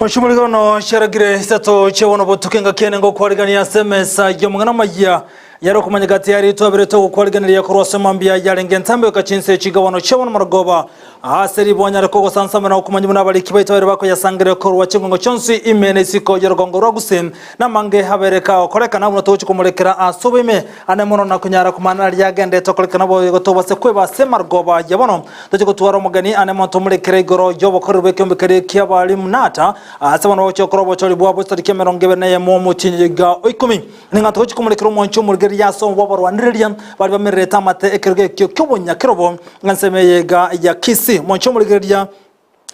Mochumurigono chiaragire isato chiabono botuko engaki ene ngokwarigania ase emesa y'omong'ina amayia yare okomanyeka tiyari twaberete ogokwariganeria korwa ase mambia yarenge entambe goika chinse chigabano chiabono marogoba ase ribwanya rikogosansamera okomanya buna abariki baito baire bakoyasangereria korwa chingongo chionsi ime na isiko y'orogongo rwa Gusii namange abere kagokorekana buna togochia komorekera ase oboime ane mono na konyara komana naria agendete okorekana boigo tobase kweba ase marogoba ya bono Toche gotwara omogeni ane mono tomorekere igoro y'obokoreri bw'ekeombe keria ki'abalimu nata ase bono bagochia gokora obochori bwabo chitariki emerongo ebere na eyemo omotienyi oiga o ikomi. Ning'a togochia komorekera omwanchi omorigereria ase obw'abarwanereria baria bamererete amate ekerogo ekio ki'obonyakerobo ensemo eye iga ya Kisii. Omwanchi omorigereria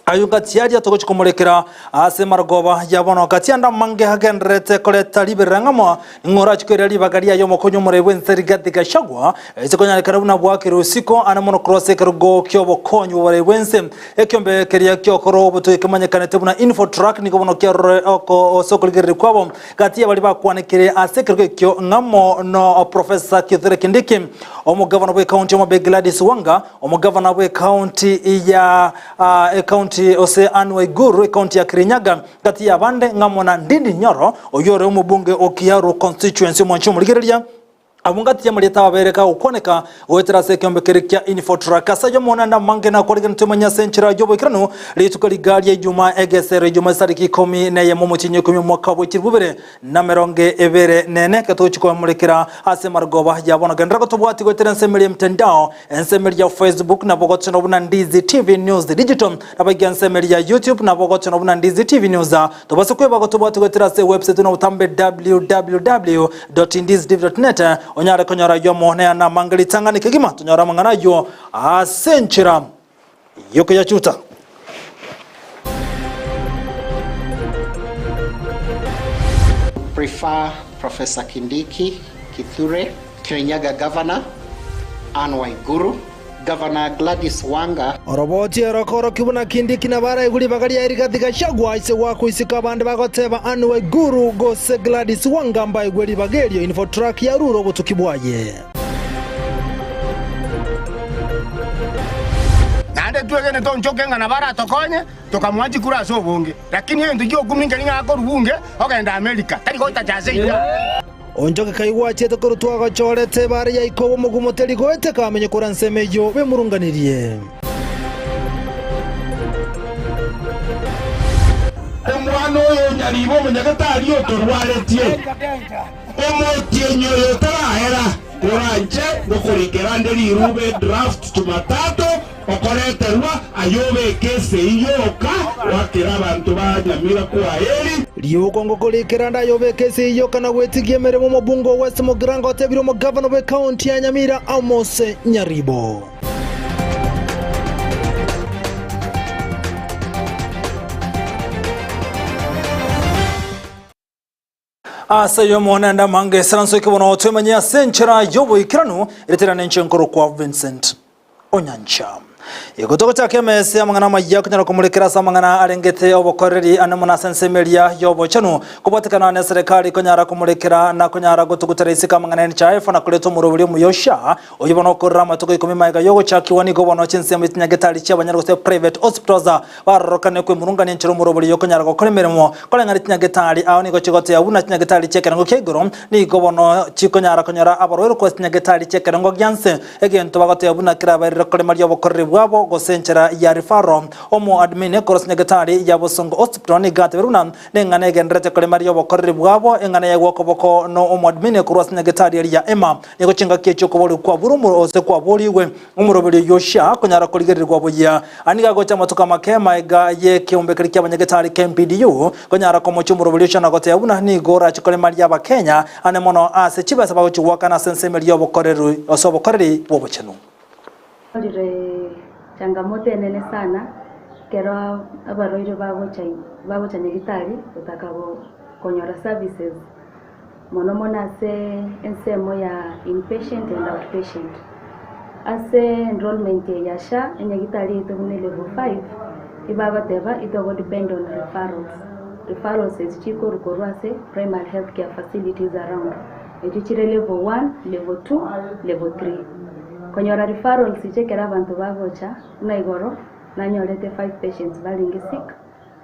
Ayio gati aria togochia komorekera ase marogoba ya bono. Gati ande amange agendererete koreta riberera ng'amo, ning'o orachie koira ribaga riaye omokonyi omorei bw'ense Rigathi Gachagua, ase konyarekana buna bwakire osiko ande mono korwa ase ekerogo ki'obokonyi bw'oborei bw'ense. Ekiombe keria ki'okoro obotugi kemanyekanete buna Infotrak nigo bono kiarorire oko ase okorigereria kwabo gati y'abaria bakwanekire ase ekerogo ekio ng'amo no Professor Kithure Kindiki, omogavana bw'ecounty ya Homabay Gladys Wanga, Omogavana bw'ecounty ya ecounty ose Anne Waiguru, ecounty ya Kirinyaga, gati y'abande ng'amo na Ndindi Nyoro, oyio ore omobunge o Kiharu constituency omwanchi omorigereria, abwo ngati y'amarieta ababere kagokwaneka goetera ase ekeombe keria kia Infotrak. Ase ayio omonene amange nakwarigane tomanye ase enchera y'oboikeranu rituko riga ria Ijuma egesero Ijuma chitariki ikomi na eyemo omotienyi oikomi omwaka bwe chilifu bibere Namerongo ebere nene ekero togochia komorekera ase marogoba ya bono. Genderera gotobwatia goetera ensemo eria emtandao, ensemo eria ya Facebook nabo ogochora buna Ndizi TV News Digital, naboigo ensemo eria ya YouTube nabo ogochora buna Ndizi TV News. Tobasa kweba gotobwatia goetera ase ewebsite buna botambe www.ndizitv.net onyare konyora ayio amo nayande amange ritang'ani kegima tonyore amang'ana ayio ase enchera y'okoyachuta. Prefer Professor Kindiki Kithure, Kirinyaga Governor Anne Waiguru, Governor Gladys Wanga. Oroboti oro korokia buna Kindiki nabo araigwe ribaga riaye Rigathi Gachagua ase goakwa isiko abande bagoteba Anne Waiguru gose Gladys Wanga mbaigwe ribaga erio Infotrak yarure obotuki bwaye. Naende twegenete onchoke ng'a nabo aratokonye, tokamoa chikura ase obonge. Lakini egento gi'okumia nkeri ng'a akorwa bunge ogenda Amerika, tari gotacha ase iga. Onchoke kaigwa achiete korutwa agochorete ebara ya ikobo omogumo teri goeteka amenye korwa ensemo eyio bemurunganirie. Omwana oyo onyariibe omonyagetari otorwaretie. Omotienyi oyo otarahera, koranche ngokorikera nde riruube draft Jumatatu okoreterwa aye obeke esegi yoka goakera abanto ba Nyamira kwaheri. Riuko ngokorikera nde aye obeke esegi yoka na gwetigia emeremo omobunge o West Mugirango otebire omogavana bw'ecounty ya Nyamira Amos Nyaribo. Ase ayio Omonene amange esaranso eke bono twemanye ase enchera y'oboikeranu, eritera nenche nkorokwa Vincent Onyancha. Igo togochaka emesa y'amang'ana amaya konyara komorekera ase amang'ana arengete obokoreri ane mono ase ensemo eria y'obochenu, kobwatekana neserekari konyara komorekera na konyara gotugutera isiko amang'ana ya NHIF na koreta omoroberi omuya o SHA, oyio bono okorera amatuko ikomi magega y'ogochakigwa nigo bono chinsemo chi'chinyagetari chi'abanyene gose private hospitals Barorokane kwemurungania enchera omorobori y'okonyara gokora emeremo, koreng'ana chinyagetari ao nigo chigoteeba buna chinyagetari chi'ekerengo kia igoro, nigo bono chikonyara konyora abarwaire korwa chinyagetari chi'ekerengo gia nse, egento bagoteeba buna kerabairire koremaria obokoreri bwabo gose enchera ya referral. Omoadmin korwa chinyagetari ya Bosongo Hospital nigo atebire buna neng'ana egendererete koremaria obokoreri bwabo, eng'ana yaigwa okoboko no omoadmin korwa ase nyagetari eria ya Emma. Nigo chingaki echio okoboria kwabure gose kwaborigwe Omoroberi oyio Yoshia akonyara korigererigwa buya, anigo agocha amatuko amake magega y'ekeombe keria ki'abanyagetari KMPDU, konyara komochia omoroberi Yoshia na goteba buna nigo orache koremaria Abakenya ane mono ase chibesa bagochia goakana ase ensemo eria y'obokoreri ase obokoreri bw'obochenu. Orire changamoto enene sana ekero abarwaire bagocha bagocha nyagitari gotaka konyora services Mono mono ase ensemo ya inpatient and outpatient. Ase enrollment eye ya SHA, enyagitari yaito buna e level 5, ebagoteba itogo depend on referrals. Referrals echi chikorwa korwa ase primary health care facilities around, echio chire level 1, level 2, level 3. Konyora referrals echi ekero abanto bagocha, buna igoro, nanyorete 5 patients barenge sick.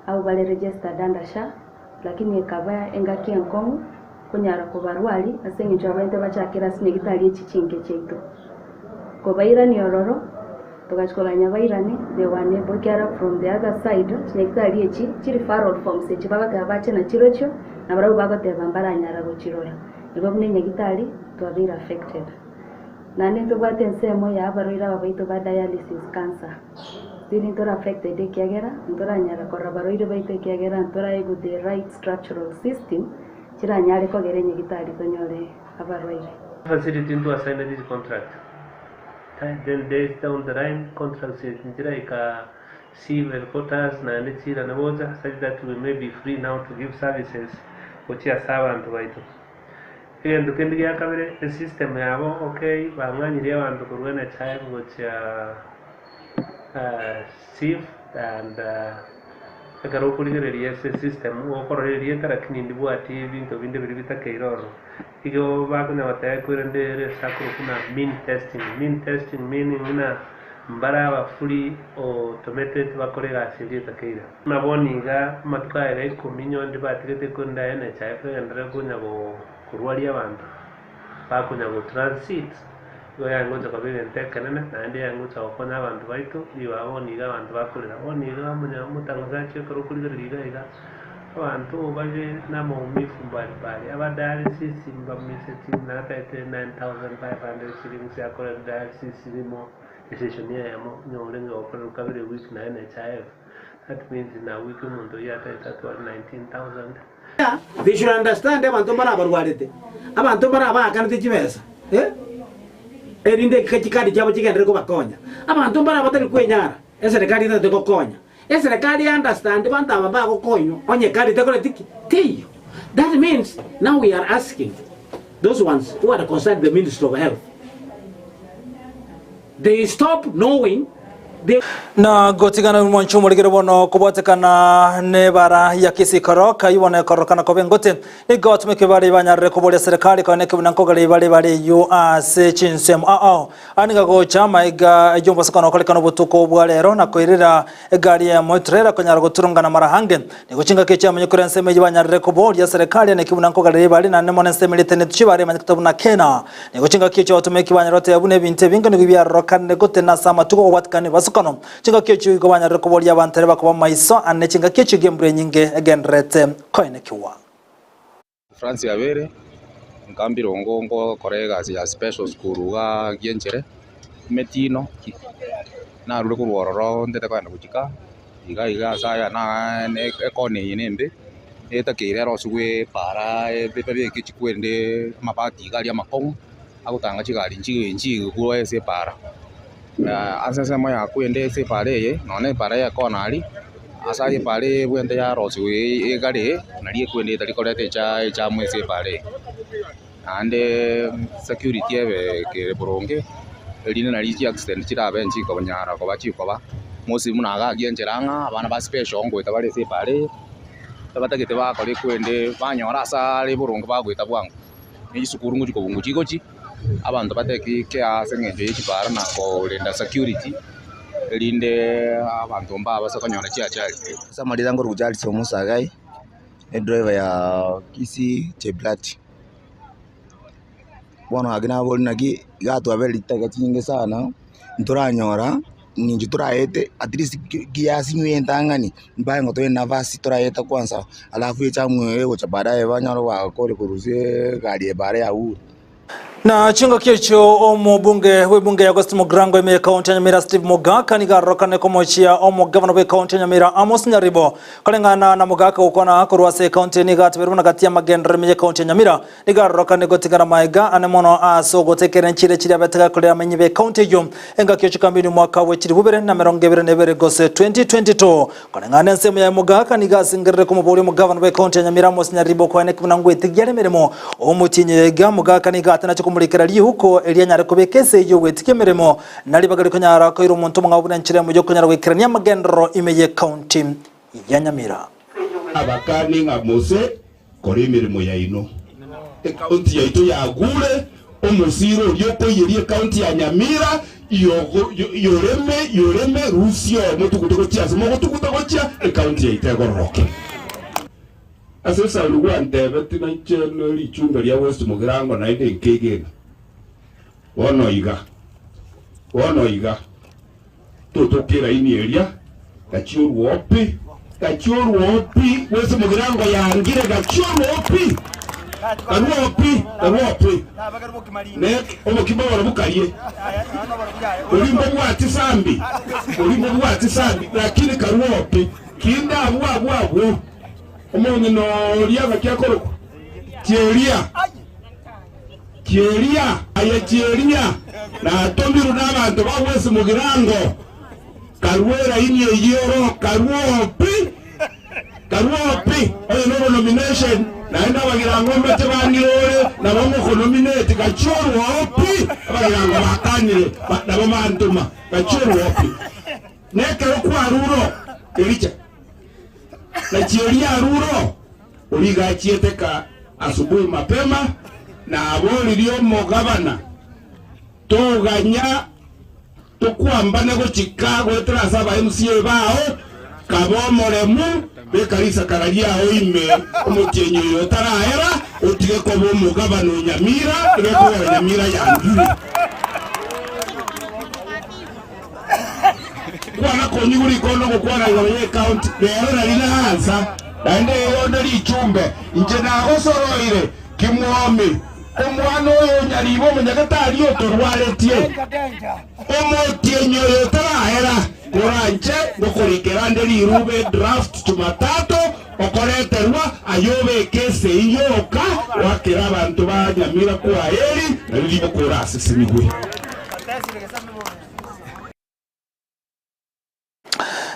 Abwo bare registered under SHA, lakini ekaba engaki enkong'u konyara kobarwaria ase eng'encho abanyete bachakere ase nyagitari echi chinke chiaito. Kobairania ororo, togachia koganya bairane, they were unable ekiagera from the other side, chinyagitari echi chi referral forms echi bagoteba bache nachirochio, nabarabwo bagoteba mbaranyara gochirora. Igo buna enyagitari, twabeire affected. Naende ntobwate ensemo ya abarwaire aba baito ba dialysis cancer. Still ntore affected ekiagera ntoranyara korora abarwaire baito ekiagera ntoraegwe the right structural system chiranyare kogera enyagitari tonyore abarwaire. Facility ntwa sign this contract then days down the line contracts echi nchiraika chief headquarters naende chirane gocha such that we may be free now to give services gochia ase abanto baito. Egento kende gia kabere, esystem yabo okay, bang'anyirie abanto korwa NHIF gochia SHIF and ekero okorigereria ase esystem okorora erieta lakini ndibwati ebinto binde biria bitakeire ororo. Igo bakonya goteba korende ere ase akorokwa buna mean testing, mean testing meaning buna mbare aba fully automated bakore egasi eria etakeire. Buna bono iga, amatuko aya iga ikomi nyowe ndibatigete korende aye NHIF egenderere konya korwaria abanto, bakonya go transit, igo yangocha koba egento ekenene, naende yangocha gokonya abanto baito, ribaga bono iga abanto bakorera. Bono iga omotangazaji ekero okorigereria iga iga, abanto bare na amaumivu mbalimbali, aba dialysis mbamiseti natagete 9500 shillings akore dialysis rimo, esession eyemo, onye orenge gokorerwa kabere ewiki na NHIF. That means in a week omonto oyio ataete atware 19,000. They should understand abanto mbare abarwarete, abanto mbare abaakanete chibesa eh, erinde ekika chikadi chiabo chigenderere kobakonya. Abanto mbare abatari kwenyara, eserekari etagete gokonya. Eserekari e understand banto aba mbagokonywa onye ekadi tekoreti ki? Teiyo. That means now we are asking those ones who are concerned the ministry of health, they stop knowing they. Na gotigana nomwancho omorigere bono kobwatekana nebara ya Kisii Koroka eyio bono ekororokana koba engote. Nigo abatumiki bare banyarire koboria serikali konya ekebuna nkogera ebare bare eyio ase chinsemo ao ao. Aya nigo agocha amaiga y'omobosokano okorekana obotuko bwa rero na koirera egari eyemo etrailer konyara goturungana mara ange. Nigo chingaki chiamenye korwa ensemo eyio banyarire koboria serikali naki buna nkogarera ebare naende mono ensemo eria eteneneti chibare emanyekete buna Kena. Nigo chingaki echio abatomeki banyarire goteba buna ebinto ebinge nigo biarorokanire gotena ase amatuko okobwatikana nebasukano. Chingaki echio igo banyarire koboria abanto aria bakoba maiso ane chingaki echio gi'embura enyinge egendererete koenekiwa. Francis Abere, nkambire ongo ngokora egasi ya special school igaa Gianchere, emetino ki, narure korwa ororo ntete kogenda gochia kaa, iga iga ase aya na ekona eye nembe, etakeire erosigwe epaara ebeke chikwende amabati iga aria amakong'u, agotanga chigari nchigwe ase epaara. Ase ensemo ya kwende ase epaara eye, nonya na epaara ya ekona aria, ase aye epaara eye ebwenerete yarosiwa egare nari ekwende etari koreta echamu ase epaara eye. Naende security ebe kere boronge, erinde nari chiaccident chirabe nchikonyara koba chikoba, mostly buna iga aria enchera ng'a abana ba special ngoeta bare ase epaara eye, ebatagete bakora ekwende banyora ase are boronge bagoeta bwango. Ne chisukuru ngochia kobungu chigochi, abanto batake care ase eng'encho ye chipara na korenda security, erinde abanto mbabase konyora chiachari. Ase amarieta nkorokwa Charles Omosagai, edriver ya Kisii Cheblati. Bono gaki naboria naki iga twabera ritaka chinyinge sana, ntoranyora eng'encho toraete at least kiasi ng'we entang'ani mbae ng'a tobe nafasi toraeta kwanza alafu echamu eye egocha baadaye banyore bagakore korusia egari eye baada ya uhuru. Na chingaki echio omobunge bw'ebunge ya Augustine Mugirango ime y'ekaunti ya Nyamira Steve Mogaka nigo arorokane komochia omogavana bw'ekaunti ya Nyamira Amos Nyaribo. Koreng'ana na Mogaka gokwana korwa ase ekaunti eye nigo ateberwe buna gati y'amagenderero ime y'ekaunti ya Nyamira nigo arorokane gotigara maega ane mono ase ogotekerera enchiri chiria abete gakorera amenyi b'ekaunti eyio engaki y'chikambeni omwaka bwe chilifu bibere na emerongo ebere na ebere gose 2022. Koreng'ana ensemo yaye Mogaka nigo asengerere komoboria omogavana bw'ekaunti ya Nyamira Amos Nyaribo koeneki buna ngwetigia are emeremo omotienyi oyo iga. Mogaka nigo atenache komorikera riuko erio anyare kobeka ense eyio gwetigia emeremo na ribaga rikonyara koira omonto omong'ao buna enchera emo yokonyara goikerania amagenderero ime y'ekaunti ya Nyamira. Abakani ng'a mose kora emeremo yaino. Ekaunti yaito yagure omosiro oria okoiyeria ekaunti ya Nyamira. Yogo yoreme yoreme rusia oo motugute gochia ase mogotuguta gochia ecounty yaito egororoke. Ase Sauli gwantebeti nainche ne richumbe ria West Mugirango naende nkegena. Bono iga, bono iga, totoka eraini eria, gachia orwopi, gachia orwopi, West Mugirango yangire, gachia orwopi, karwopi, karwopi. Ne obokima oboro bokarie, oria mbobwati sambi, oria mbobwati sambi, lakini karwopi, kinde abwo abwo abwo, omong'ina oria ng'aki akorokwa? Chieria. Chieria, aye Chieria, natomirwe nabanto ba West Mugirango, karue eraini eyio oro, karue pi, karue pi, onye nobo nomination, naende abagirango mbache bang'irore, nabo ngokonominate, gachia orwoo pi, abagirango bakanire, nabo bantoma, gachia orwoo pi. Nekero kwarure oo, Elija, na Chieria arure oo, Oria iga achiete ka asubuhi mapema, na aboririe omogabana, Toganya tokwambane gochika goetera ase aba MCA bao, kaba omoremu, beka risakara riao ime omotienyi oyo otaraera, otige koba omogabana o Nyamira, egekogera Nyamira yangire. Kwana konyigwa rikondo gokwana igoro y'ecounty rero nari naansa naende eyonde richumbe inche nagosoroire kimwomi omwana oyo onyariba omonyagetari otorwaretie omotienyi oyo otarahera koranche ngokorikera nde rirube draft Jumatatu okoreterwa aye obeke esei yoka goakera abanto ba Nyamira kwaheri nario riboko orasesenigwe.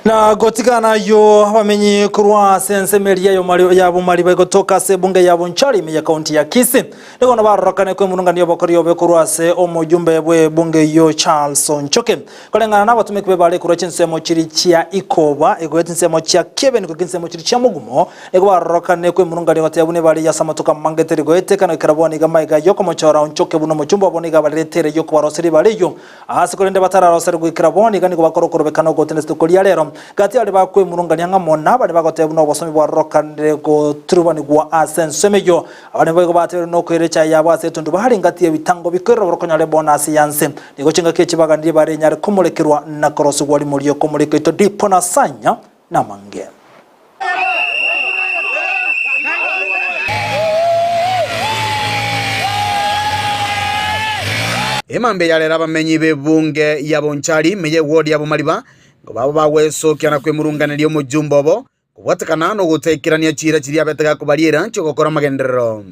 Na gotigana ayio abamenyi korwa ase ensemo eria y'omari ya Bomari bagotoka ase ebunge ya Bonchari ime ya county ya Kisii. Nigo barorokane kwemurungania obokori obe korwa ase omojumbe bw'ebunge eyio Charles Onchoke. Koreng'ana nabatumeki b'ebare korwa chinsemo chiri chia Ikoba igo chinsemo chia Kiebeni goika chinsemo chiri chia Mugumo nigo barorokane kwemurungania goteba buna ebare eyio ase amatuko amange teri goetekana goikera bono iga maiga y'okomochora Onchoke buna omochumbe obo nigo abaretere y'okobaroseria ebare eyio Aase korende batararosere goikera bono iga nigo bakora okorobekana ogotenda rituko ria rero. Gati aria bakwemurungania ng'a mono abare bagoteba buna obosomi bwarorokanire goturubanigwa ase ensemo eyio. Abare boigo bateberwe nokoira echae yabo ase etundubari ngati y'ebitango bikoirora borokonyora ebonasi ya nse. Nigo chingaki echi baganirie bare enyare komorekerwa na korosigwa rimo ri'okomoreka oito Dipo na Sanya namange. Emambia yarera abamenyi b'ebunge ya Bonchari ime y'ewodi ya Bomariba nigo babo bagwesokia na kwemurunganeria omojumbe obo kobwatekana nogotaikerania chiira chiria abete gakobariera chi'ogokora amagenderero.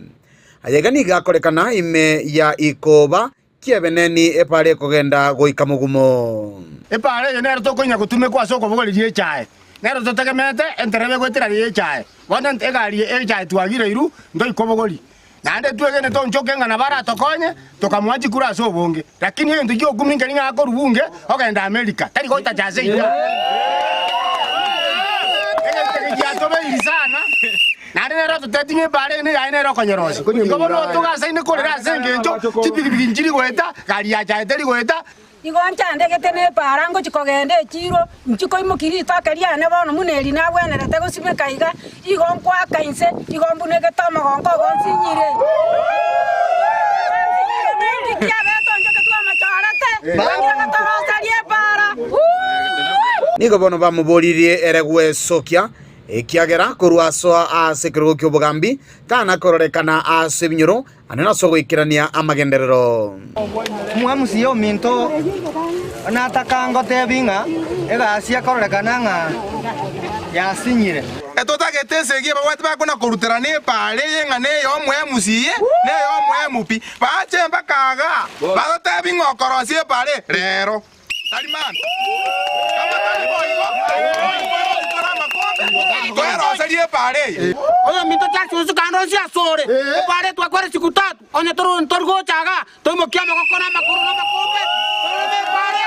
Aya iga nigo akorekana ime ya Ikoba Ki'ebeneni epaara ekogenda goika mogumo. Epaara eye nero tokonya gotumekwa ase okobogoreria echae, nero totegemeete enterebe goetera y'echae. Bono egari y'echae twagireirwe ntoikobogori, naende twegene tonchoke ng'a nabo aratokonye, tokamoa chikura ase obonge. Lakini egento gi'okumia nkeri ng'a akorwa bunge ogenda Amerika, tari gotacha ase iga. Egento eke giatobeiri sana. Naende nere ototebirie ng'a ebaara eye neyaye nere okonyerosia. Igo bono otogasaine korera ase engencho chipigipigi nchiri goeta, gari ya chaye teri goeta. Igo nchandegete nepaara ngochia kogenda echiiro, inchi koimokia ritoke riane bono buna eri nagwenerete gosimeka iga, igo nkoaka inse, igo mbunegete omogongo ogo nsinyire. Nsinyire ninki kiabete onchoke twamachorete, twangire gotoroseria epaara. Uuwi! Nigo bono bamoboririe ere gwesokia, Ekiagera korwa asoa aase ekerogo ki'obogambi, tana kororekana aase ebinyoro, ande nase ogoikerania amagenderero. Omwamusi ominto nataka ngotebi ng'a egasi ekororekana ng'a yasinyire. Etotagete esegi ababwati bakona koruterana epaara eye ng'a ney'omoemusie, ney'omoemupi. Bache mpaka igaa, bagotebi ng'a okorosia epaara eye rero. Tari mambia. Kama tari boigo, toikore amakombe, toeroserie epaara eye. Oyominto Charles kande onsi asore, epaara etwakwere siku tatu, onye tori gocha igaa, toimokie amagoko na amagoro na amakombe, toreme epaara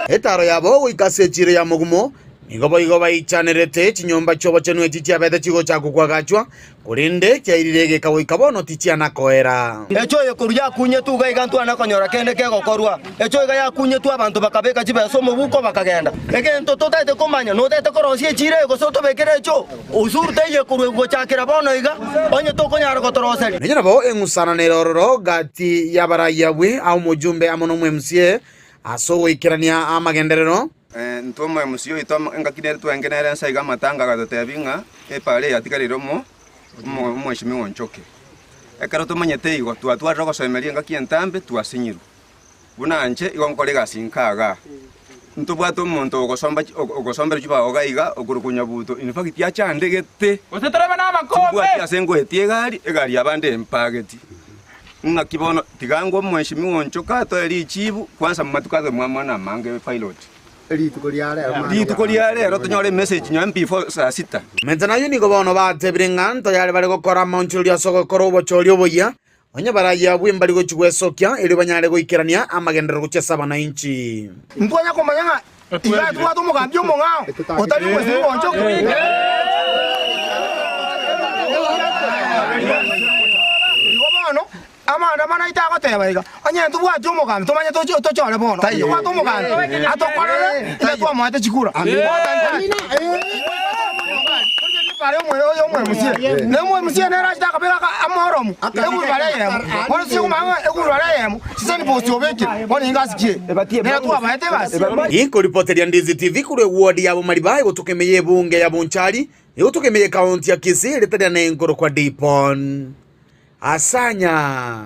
eye. Etaaro yabo goika ase echiiro ya mogumo. Nigo boigo baichanerete chinyomba chi'obochenu echi chiabete chigochakwa koagachwa, korende chiairire egeka goika bono tichiana koera. Echo eye korwa yakunyetwe iga iga ntwana konyora kende kegokorwa. Echo iga yakunyetwe abanto bakabeka chibesa omobuko bakagenda. Egento totaete komanya notete korosia echiira eye gose otobekere echo. Usuru teiyo ekorwa gochakera bono iga onye tokonyara gotoroseria. Nonya nabo eng'usana nere ororo gati y'abarai abwe aa omojumbe amo n'omo-MCA ase ogoikerania amagenderero. Intwe omoemusi oito engaki nere twaenge nere ense iga amatanga agatotebia ng'a epaara eye yatigareire omo omweshimiwa Onchoke. Ekero tomanyete igo, twatwarire ogosemeria engaki entambe twasinyirwe. Buna inche igo nkore egasi nka igaa, ntobwate omonto ogosomba ogosombera chibao iga iga okorokwa Nyabuto, in fact achandegete, Gose torabe namakombe. timbwati ase ngoetia egari, egari yabande empageti. Ng'aki bono, tiga ngwe omweshimiwa Onchoke atoe richibu, kwansa mumatuko abe mwamwana amange pilot. Rituko ria rero Rituko ria rero tonyore emessage nonye before saa sita. Menta nayio nigo bono batebire ng'a ntoyare bare gokora amaonchorerio ase ogokora obochori oboyia, onye barayia abwo mbari gochia gwesokia, erio banyare goikerania amagenderero gochia ase abanainchi. Ntwanya komanya ng'a iga tobwate omogambi omong'ao otari omwesimiwa Onchoke. Igo bono Amaandamano aito agoteba iga, Onye ntobwati omogambi, tomanye tochore bono. Onye tobwate omogambi, atokorere inwe twamoete chikura. Na omoMCA nere achete akabeka amoromu egurubara eyemo. Bono sikomanya ng'a egurubara eyemo sisign post obekire, bono inga ase ki? Nere twabaete egasi. Nkoripoteria Ndizi TV korwa eward ya Bomariba egotuka ime y'ebunge ya Bonchari, egotuka ime y'ekaunti ya Kisii erieta riane nkorokwa Dipon. Asanya.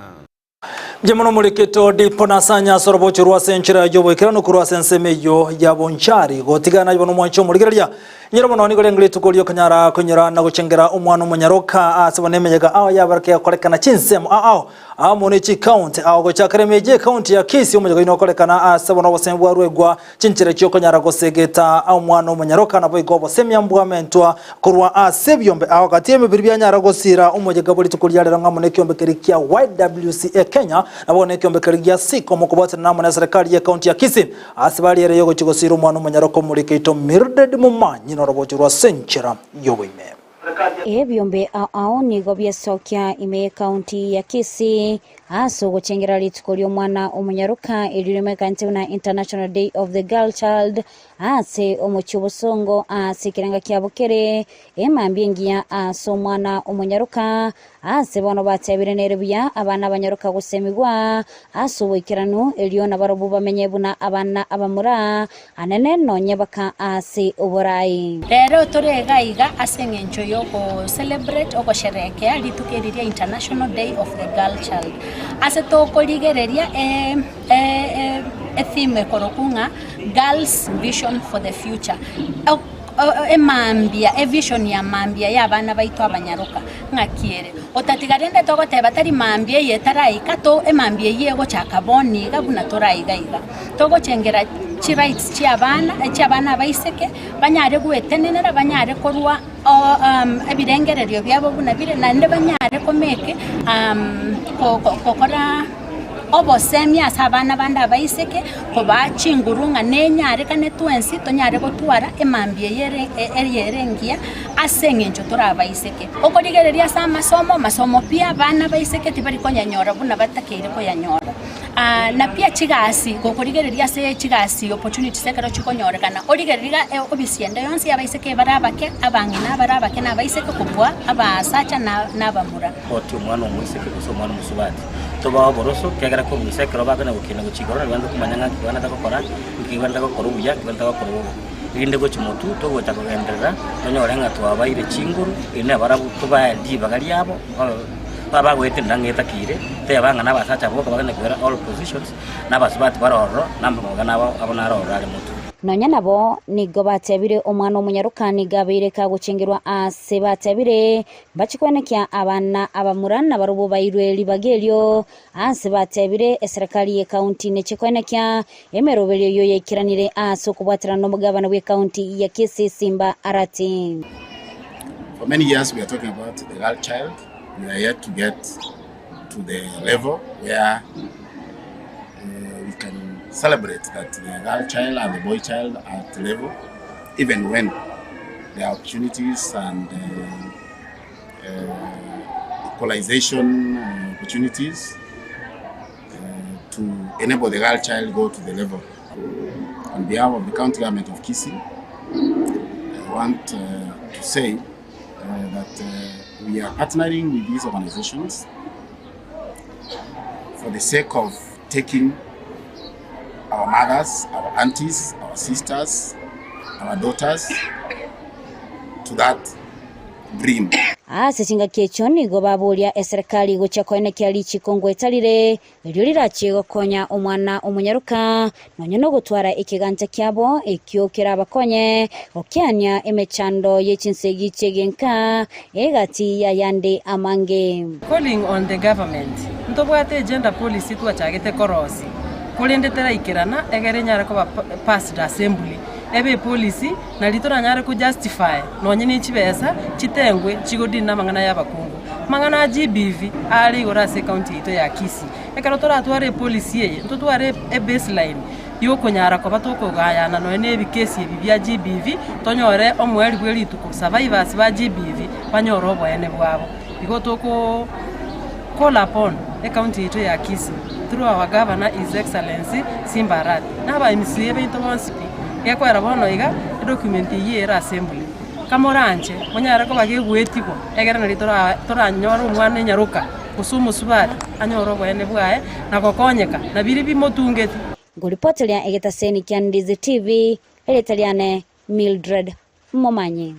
Mbuya mono Moriketo Dipo na Asanya ase orobocho rwa ase enchera y'oboikeranu korwa ase ensemo eyio ya Bonchari. Gotigana aye bono omwanche omorigereria. Inyora bono nigo renge rituko riokonyara koinyora na gochengera omwana omonyaroka ase bono emeyega ao yabareke gokorekana chinsemo ao ao amo ne chikaunti ao gochakera emeji ekaunti ya Kisii omoyega oyio nokorekana ase bono obosemi bwarwegwa Chinchera chi'okonyara gosegeta omwana omonyaroka naboigo obosemia mbwamentwa korwa ase ebiombe ao gati y'emebiri bianyara gosira omoyega bwe rituko ria rero ng'amo nekiombe keria kia YWCA Kenya naboigo nekiombe keria gia SICOM okobwaterana amo neserekari y'ecounty ya Kisii ase bare ere yogochia gosira omwana omonyaroka omorikeito Mildred Momanyi norobocho rwa ase enchera y'oboime. Ebiombe ao ao nigo biesokia ime y'ecounty ya Kisii ase ogochengera rituko ri'omwana omonyaroka erio rimekanete buna International Day of the Girl Child ase omochie obosongo ase ekerenga kiabo kere emambia engiya ase omwana omonyaroka ase bono batebire nere buya abana abanyaroka gosemigwa ase oboikeranu erio nabarobwo bamenye buna abana abamura Anene nonye baka ase oborai. Rero tore iga iga ase eng'encho y'ogo celebrate ogosherekea rituko eri ria International Day of the Girl Child. Ase tokorigereria e theme ekorokwa ng'a Girls Vision for the Future. Emambia, evision ya mambia ya abana baito abanyaroka ng'aki ere. Otatiga rende togoteba tari mambia eye etaraika to emambia eyio egochaka bono iga buna toraiga iga. Togochengera chirights chi'abana, echi'abana abaiseke, banyare gwetenenera, banyare korwa ebirengererio biabo buna bire, naende banyare komake gokora obosemia ase abana bande abaiseke, kobaa chinguru ng'a nenyarekane twensi tonyare gotwara emambia eye ere eye ere engiya ase eng'encho tore abaiseke. Okorigereria ase amasomo, amasomo pi abana abaiseke tibari konyanyora buna batakeire koyanyora. Na pia chigasi, gokorigereria ase chigasi opportunities ekero chikonyorekana, origererie iga obisi ende yonsi y'abaiseke ebare abake, abang'ina abare abake na abaiseke kobua abasacha na abamura. Oti omwana omoiseke gose omwana omosubati, tobae oboroso, ekiagera korusia ekero bakona gokina gochia igoro nabwo komanya ng'a nki bwanete gokora, nki bwanete gokora obuya, nki bwanete gokora obobe. Erinde gochia motwe togocha kogenderera, tonyore ng'a twabaire chinguru, erinde nabarabwo tobae ribaga riabo babe. Babagoeterera ng'a etakeire, teba ng'a nabasacha boka bagende koira all positions, na abasubati bare ororo, na amang'ana abo abo naro ororo are motwe. Nonya nabo, nigo batebire omwana omonyaroka nigo abeire kagochengerwa aase batebire, Mbachie kwenekia abana abamura nabarobwo bairwe ribaga erio. Aase batebire, eserekari y'ecounty nechie kwenekia emeroberio eyio yaikeranire aase okobwaterana nomogabana bw'ecounty ya Kisii Simba Arati. For many years we are talking about the girl child, we are yet to get to the level where uh, we can celebrate that the girl child and the boy child are at level. even when there are opportunities and equalization opportunities to enable the girl child go to the level. On behalf of the county government of Kisii, I want to say that we are partnering with these organizations for the sake of taking our mothers, our aunties, our sisters, our daughters to that dream. Ase chingaki echio nigo baboria eserekari gochia koenekia richiko ngoeta rire, erio rirachie gokonya omwana omonyaroka, nonya nogotwara ekegancha kiabo ekio kerabakonye gokeania emechando ye chinsegi chi'egenka egati y'ayande amange. Calling on the government, Ntobwate egender policy twachagete korosia, korende teraikerana egere enyare koba passed assembly, ebe epolicy nari toranyare ko justify nonye ne chibesa chitengwe chigodili na amang'ana ya abakungu. Amang'ana a GBV are igoro ase ecounty yaito ya Kisii. Ekero toratware epolicy eye, ntotware ebaseline yokonyara koba tokogayana nonye na ebikesi ebi bia GBV, tonyore omoerio bwe rituko survivors ba GBV banyore oboene bwabo. Igo toko call upon ecounty yaito ya Kisii through our governor his excellency Simba Arati na aba MCA baito bonsi pi, gekoera bono iga edocument eyio ere assembly. Kamoranche monyare koba gegoetigwa egere nari tora toranyore omwana enyaroka gose omosubati anyore oboene bwaye na gokonyeka na biria bimotungeti. Ngoripoteria egetaseni kia Ndizi TV, erieta riane Mildred Momanyi.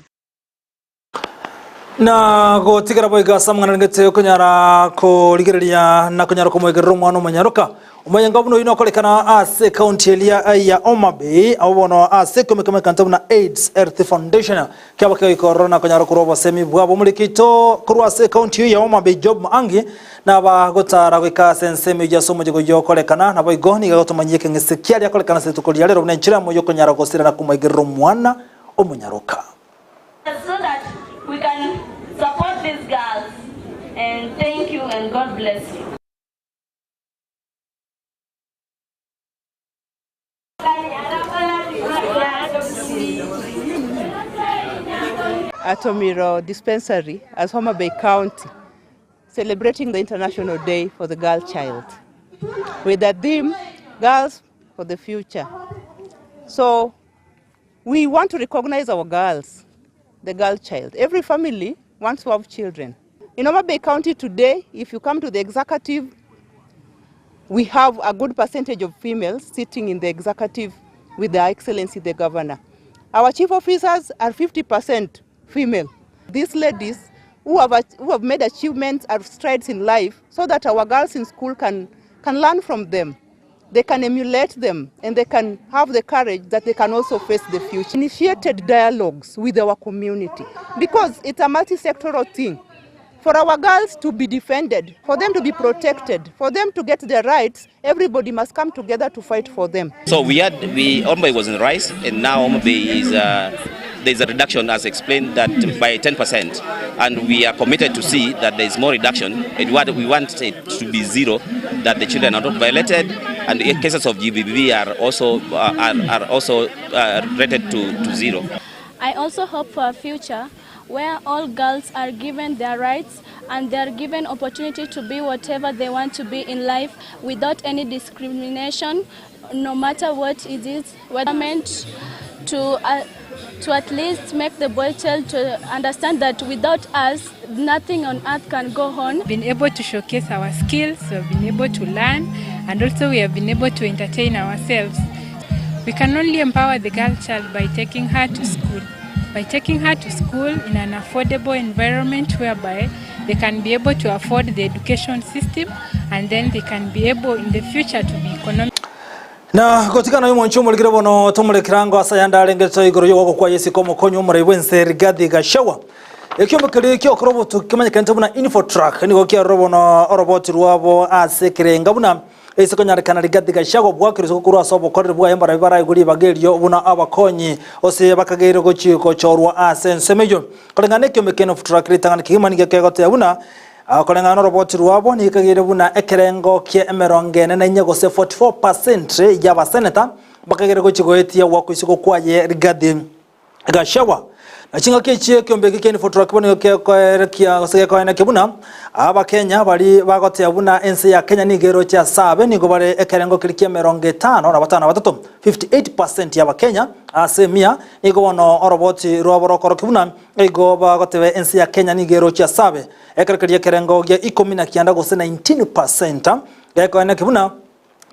Na gotigera boigo ase amang'ana arengete okonyara korigereria na konyara komoegerera omwana omonyaroka. Omoyenga buna oyio nokorekana ase ekaunti eria ya Homa Bay, abwo bono ase ekiombe ekanto buna AIDS Health Foundation kiaba kegoika ororo na konyara korwa obosemi bwabo. Omoriki oito korwa ase ekaunti eyio ya Homa Bay Job Maangi naba gotara goika ase ensemo eyio ase omoyega oyio okorekana, naboigo nigo agotomanyia ekeng'ese kiaria akorekana ase rituko ria rero buna enchera eyemo yokonyara gosira na komoegerera omwana omonyaroka. So that we can support these girls and thank you and God bless you. At Omiro Dispensary as Homa Bay County, celebrating the International Day for the Girl Child with the theme Girls for the Future. So we want to recognize our girls, the girl child. Every family wants to have children. In Homa Bay County today, if you come to the executive, we have a good percentage of females sitting in the executive with Their Excellency the Governor. Our chief officers are 50% female. These ladies who have, who have made achievements or strides in life so that our girls in school can, can learn from them. They can emulate them and they can have the courage that they can also face the future. Initiated dialogues with our community because it's a multi-sectoral thing. For our girls to be defended, for them to be protected, for them to get their rights, everybody must come together to fight for them. So we had, we, Homa Bay was in rice and now Homa Bay is, there's a reduction as explained that by 10%, and we are committed to see that there is more reduction, and what we want it to be zero, that the children are not violated, and the cases of GBV are also, are, are also rated to, to zero. I also hope for a future where all girls are given their rights and they are given opportunity to be whatever they want to be in life without any discrimination, no matter what it is, whether meant to, to at least make the boy child to understand that without us, nothing on earth can go on. Been able to showcase our skills, we have been able to learn, and also we have been able to entertain ourselves. We can only empower the girl child by taking her to school. By taking her to school in an affordable environment whereby they can be able to afford the education system, and then they can be able in the future to be economic. Na gotigana omonche omorikire bono tomorekera ango ase ayande arengereto igoro y'ogokwa kwa Yesu omokonyi omorai bw'ense Rigathi Gachagua. Ekiombe keria kiokora obotuki kemanyekanete buna Infotrak nigo kiarora bono oroboti rwabo ase ekerenga buna ase konyarekana Rigathi Gachagua bwakire korwa ase obokoreri bwaye mbarabwo baraigwe ribaga erio buna abakonyi gose bakageire gochi gochorwa ase ensemo eyio. Koreng'ana na ekiombe kia Infotrak ritang'ani kegima nigo kegoteba buna Koreng'ana noroboti rwabo nigo ekageire buna ekerengo kia emerongo ene na inye gose 44 percent y'abaseneta bakagere gochia goetia goakwa isiko kwaye Rigathi. Gachagua. Na chingaki echi ekiombe eke kia Infotrak bono nigo gekoerekia gose gekoenekia buna Abakenya baria bagotea buna ense ya Kenya nigo eroche ase abe nigo bare ekerengo keria kia emerongo etano na batano na batato, 58% ya Abakenya ase emia nigo bono oroboti rwabo rokorokia buna igo bagoteba ense ya Kenya nigo eroche ase abe ekero keria ekerengo gia ikomi na kianda gose 19% gekoenekia buna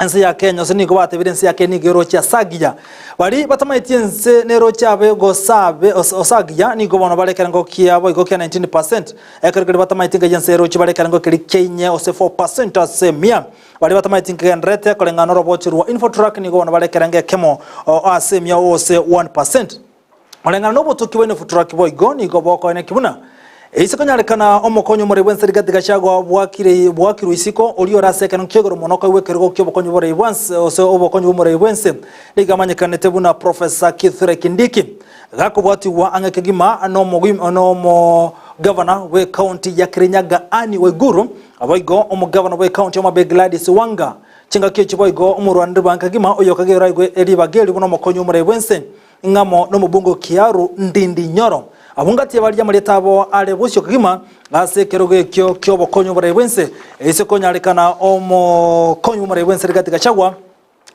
Ense ya Kenya, gose nigo batebire ense ya Kenya nigo eroche ase agiya. Baria batamaeti ense neroche abe gose abe ose agiya nigo bono bare ekerengo kiabo igo kia 19%. Ekero keria batamaeti ngai ense eroche bare ekerengo keria kia inye gose 4% ase emia. Baria batamaeti nkegendererete koreng'ana norobochi rwa Infotrak nigo bono bare ekerengo ekemo ase emia gose 1%. Koreng'ana nobotuki bwa Infotrak boigo nigo bokoeneki buna Ase konyarekana omokonyi omorei bw'ense Rigathi Gachagua bwakire bwakirwe isiko, oria ore ase ekerengo kia igoro mono koigwa ekerogo ki'obokonyi bw'oborei bw'ense gose obokonyi bw'omorei bw'ense nigo amanyekanete buna Professor Kithure Kindiki gakobwatigwa ang'e kegima n'omogavana bw'ecounty ya Kirinyaga Anne Waiguru boigo omogavana bw'ecounty ya Homabay Gladys Wanga. Chingaki echi boigo omorwaneri bw'ang'e kegima oyokageire aigwe ribaga eri buna omokonyi omorei bw'ense Ng'amo nomobungo Kiaru Ndindi Nyoro. Abwo ngati baria amarieta abo are bosio kegima ase ekerogo ekio ki'obokonyi oborai bw'ense, ase konyarekana omokonyi bw'omorai bw'ense Rigathi Gachagua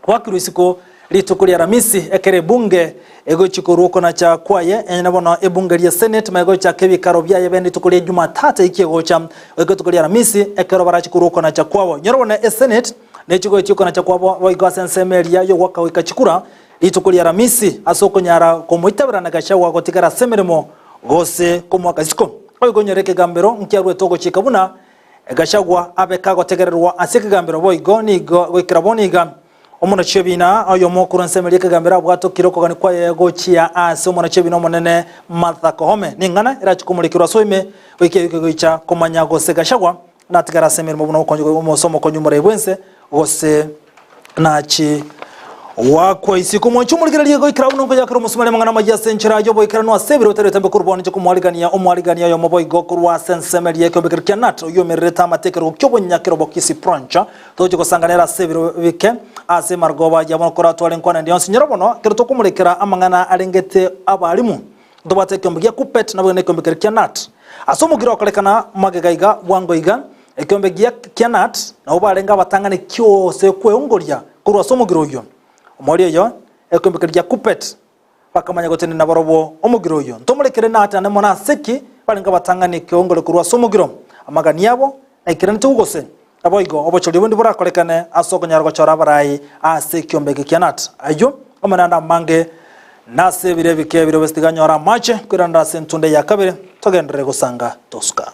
gwakirwe isiko rituko ria Aramisi ekero ebunge egochia korwa okonacha kwaye enyene bono ebunge ria Senate maya gochaka ebikaro biaye bene rituko ria Jumatatu eki egocha goika rituko ria Aramisi ekero barache korwa okonacha kwabo. Nyora bono esenate nechi goetia okonacha kwabo boigo ase ensemo eria y'ogoaka goika chikura Rituko ria Aramisi ase okonyara komoitaberana Gachagua gotigara ase emeremo gose komoaka isiko. Boigo onyore ekegambero nkiaruete ogochika buna Gachagua abe kagotegererwa ase ekegambero boigo nigo goikera bono iga omonachi ebina oyomo okorwa ensemo eria ekegambero abwatokire okogania kwaye gochia ase omonachi ebina omonene Martha Koome. Ning'ana erache komorekerwa ase oime goika egoika goicha komanya gose Gachagua natigare ase emeremo buna omokonyi omokonyi omorai bwense gose Nachi goakwa isiko mwanche omorigererie goikera buna nkoyakera omosumari amang'ana amayia ase enchera y'oboikeranu ase ebiro bitari bitambe korwa bono inche komwarigania omwarigania oyomo boigo korwa ase ensemo eria ekeombe keria kia Nat oyio omererete amate ekerogo ki'obonyakero bokisi Prancha togochia gosanganera ase ebiro bike ase emarogoba ya bono koratware enkwana ende yonsi nyora bono ekero tokomorekera amang'ana arengete abalimu ntobwate ekeombe gia Kuppet naboigo nekeombe keria kia Nat ase omogiro okorekana magega iga bwango iga Ekeombe gia Kianat nabwo barenge abatang'ani ki'ose kweongoria korwa ase omogiro oyio. Omoerio oyo, ekeombe keria gia Kupet bakamanya gotenena barobwo omogiro oyio. Ntomorekere Nat ane mono ase ki barenge abatang'ani keongoria korwa ase omogiro. Amagani abo naikeranete gose. Naboigo obochori bonde borakorekane ase okonyara gochora abarai ase ekiombe eke kia Nat. Ayio amo nande amange nase ebiro ebike ebire obese tiganyora amache koirana ase entunda ya kabere togenderere gosanga tosuka.